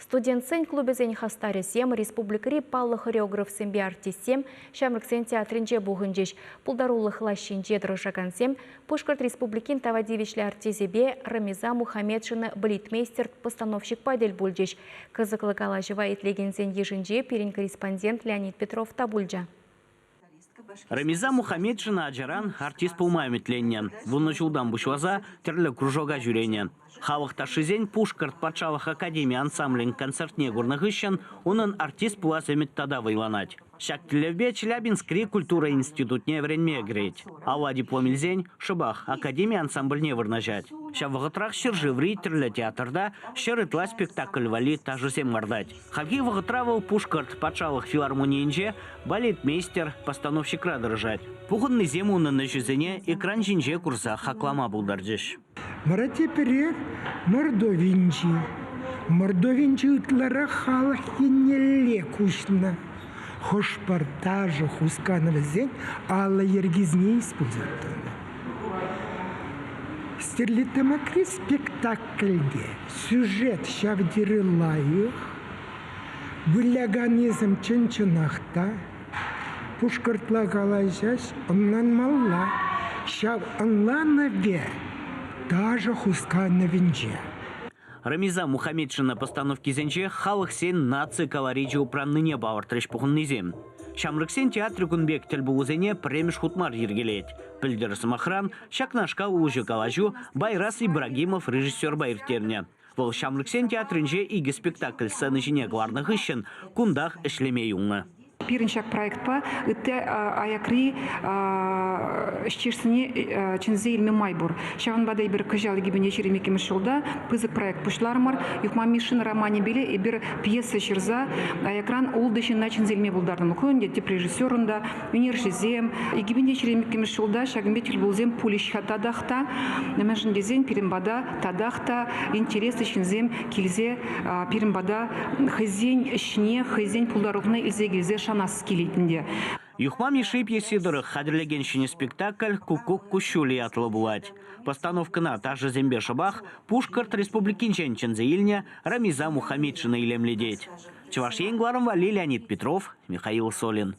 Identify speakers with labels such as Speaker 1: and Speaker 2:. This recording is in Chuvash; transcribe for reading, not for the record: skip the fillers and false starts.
Speaker 1: Студентсен клубӗсен хастарӗсем, республикӑри паллӑ хореографсемпе артистсем Ҫамрӑксен театрӗнче пухӑнчӗҫ. Пултарулӑх лаҫҫинче тӑрӑшакансем Пушкӑрт Республикин тава тивӗҫлӗ артисчӗпе Рамиза Мухаметшина балетмейстер постановщикпа тӗл пулчӗҫ. Кӑсӑклӑ калаҫӑва итлекенсен йышӗнче пирӗн корреспондент Леонид Петров та пулчӗ.
Speaker 2: Рамиза Мухаметшина ачаран артист пулма ӗмӗтленнӗ. Вуннӑ ҫултан пуҫласа тӗрлӗ кружока ҫӳренӗ. Халӑх ташшисен Пушкӑрт патшалӑх академи ансамблӗн концертне курнӑ хыҫҫӑн унӑн артист пулас ӗмӗт тата вӑйланать. Ҫак тӗллевпе Челябинскри культура институтне вӗренме кӗрет. Алла диплом илсен шӑпах академи ансамбльне вырнаҫать. Ҫав вӑхӑтрах ҫӗршыври тӗрлӗ театрта ҫӗр ытла спектакль валли ташӑсем лартать. Хальхи вӑхӑтра вӑл Пушкӑрт патшалӑх филармонийӗнче балетмейстер, постановщикра тӑрӑшать. Пухӑннисем унӑн ӗҫӗсене экран ҫинче курса хаклама пултарчӗҫ.
Speaker 3: Вара тепӗрех Мордовинчи. Мордовинчи ытларах халӑх еннелле куҫнӑ. Хӑш-пӗр ташӑ хусканӑвӗсен алӑ йӗркисене использовать тунӑ. Стерлитамакри спектакльте сюжет ҫав тери лайӑх, выляканӗсем чӑн-чӑнах та пушкӑртла калаҫаҫ, ӑнланмалла. Ҫав ӑнланӑвӗ ташӑ хусканӑвӗнче.
Speaker 2: Рамиза Мухаметшина постановкисенче халӑхсен наци колоричӗ упраннине палӑртрӗҫ пухӑннисем. Ҫамрӑксен театрӗ кун пек тӗлпулусене пӗрремӗш хут мар йӗркелет. Пӗлтӗр, сӑмахран, ҫакнашкал уҫӑ калаҫу Байрас Ибрагимов режиссерпа ирттернӗ. Вӑл Ҫамрӑксен театрӗнче икӗ спектакль сцена ҫине кӑларнӑ хыҫҫӑн кунтах ӗҫлеме юлнӑ.
Speaker 4: Пирӗн ҫак проектпа ытти аякри ӗҫчешсене чӗнсе илме май пур. Ҫавӑнпа та эпир кӑҫал 2022 ҫулта пысӑк проект пуҫларӑмӑр. Юхма Мишшин романӗпеле эпир пьеса ҫырса аякран ултӑ ҫынна чӗнсе илме пултартӑмӑр. Ку ӗнтӗ тӗп режиссерӑн та, ӳнерҫӗсем. 2022 ҫулта ҫакӑн пек тӗлпулусем пулӗҫ-ха татах та. Мӗншӗн тесен пирӗн пата татах та интереслӗ ҫынсем килсе пирӗн пата хӑйсен ӗҫне, хӑйсен пултарулӑхне илсе килсе шанас килет ӗнтӗ.
Speaker 2: Юхма Мишши пьеси тӑрӑх хатӗрлекен ҫӗнӗ спектакль «Куккук куҫҫулӗ» ятлӑ пулать. Постановкӑна ташӑсемпе шӑпах Пушкӑрт Республикинчен чӗнсе илнӗ Рамиза Мухаметшина илемлетет. Чӑваш Ен кӑларӑм валли Леонид Петров, Михаил Солин.